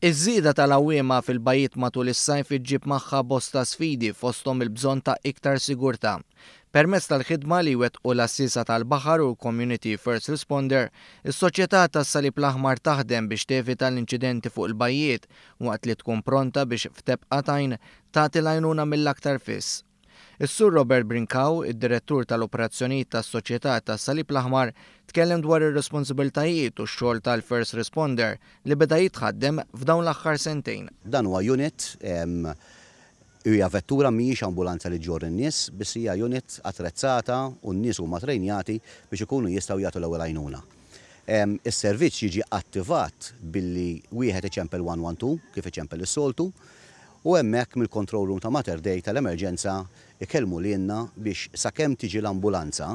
Iż-żieda tal-għawwiema fil-bajjiet matul is-sajf iġġib magħha bosta sfidi fosthom il-bżonn ta' iktar sigurtà. Permezz tal-ħidma li jwettqu l-għassiesa tal-baħar u l-Community First Responder, is-Soċjetà tas-Salib l-Aħmar taħdem biex tevita l-inċidenti fuq il-bajjiet waqt li tkun pronta biex f'tebqa t'għajn tagħti l-għajnuna mill-aktar fis. Is-Sur Robert Brincau, id-Direttur tal-Operazzjonijiet tas-Soċjetà tas-Salib l-Aħmar, tkellem dwar ir-responsabilitajiet u x-xogħol tal-First Responder li beda jitħaddem f'dawn l-aħħar sentejn. Dan huwa unit, hija vettura mhijiex ambulanza li ġġorr in-nies, biss hija unit attrezzata u n-nies huma trejnjati biex ikunu jistgħu jagħtu l-ewwel għajnuna. Is-servizz jiġi attivat billi wieħed iċempel 112 kif iċempel is-soltu u hemmhekk mill-control room ta' Mater Dei tal-emerġenza ikellmu lilna biex sakemm tiġi l-ambulanza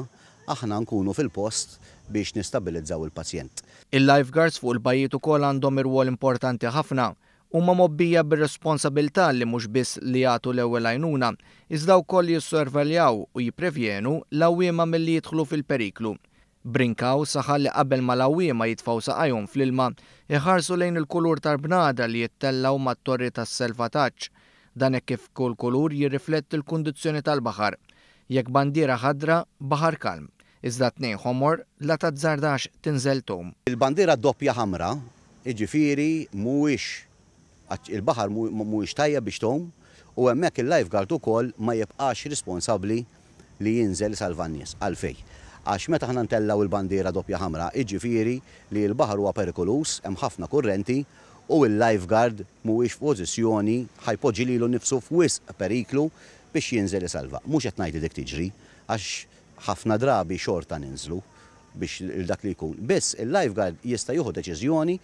aħna nkunu fil-post biex nistabbilizzaw il-pazjent. Il-lifeguards fuq il-bajjiet ukoll għandhom irwol importanti ħafna. Huma mgħobbija bir-responsabilità li mhux biss li jagħtu l-ewwel għajnuna, iżda wkoll li jissorveljaw u jipprevjenu l-għawwiema milli jidħlu fil-periklu. Brincau saħaq li qabel ma l-għawwiema jitfgħu saqajhom fl-ilma, iħarsu lejn il-kulur tal-bnadar li jittellgħu mat-torri tas-selvataġġ. Dan hekk kif kull kulur jirrifletti l-kundizzjoni tal-baħar. Jekk bandiera ħadra, baħar kalm. Iżda tnejn ħomor, la tazzardax tinżel tgħum. Il-bandiera doppja ħamra, jiġifieri mhuwiex il-baħar mhuwiex tajjeb biex tgħum u hemmhekk il-lifeguard ukoll ma jibqax responsabbli li jinżel isalva n-nies. Għalfejn? Għax meta aħna ntellgħu l-bandiera doppja ħamra, jiġifieri li l-baħar huwa perikoluż, hemm ħafna kurrenti u l-lifeguard mhuwiex f'pożizzjoni ħa jpoġġi lilu nnifsu f'wisq periklu biex jinżel isalva. Mhux qed ngħid li dik tiġri, għax ħafna drabi xorta ninżlu biex lil dak li jkun. Biss il-lifeguard jista' jieħu deċiżjoni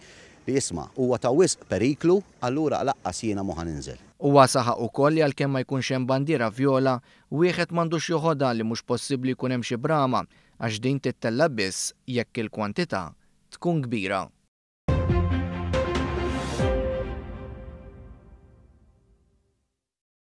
li isma' huwa ta' wisq periklu allura laqqas jiena mhu ħa ninżel. Huwa saħaq ukoll li għalkemm ma jkunx hemm bandiera vjola, wieħed m'għandux joħodha li mhux possibbli jkun hemm xi brama għax din tittella' biss jekk il-kwantità tkun kbira.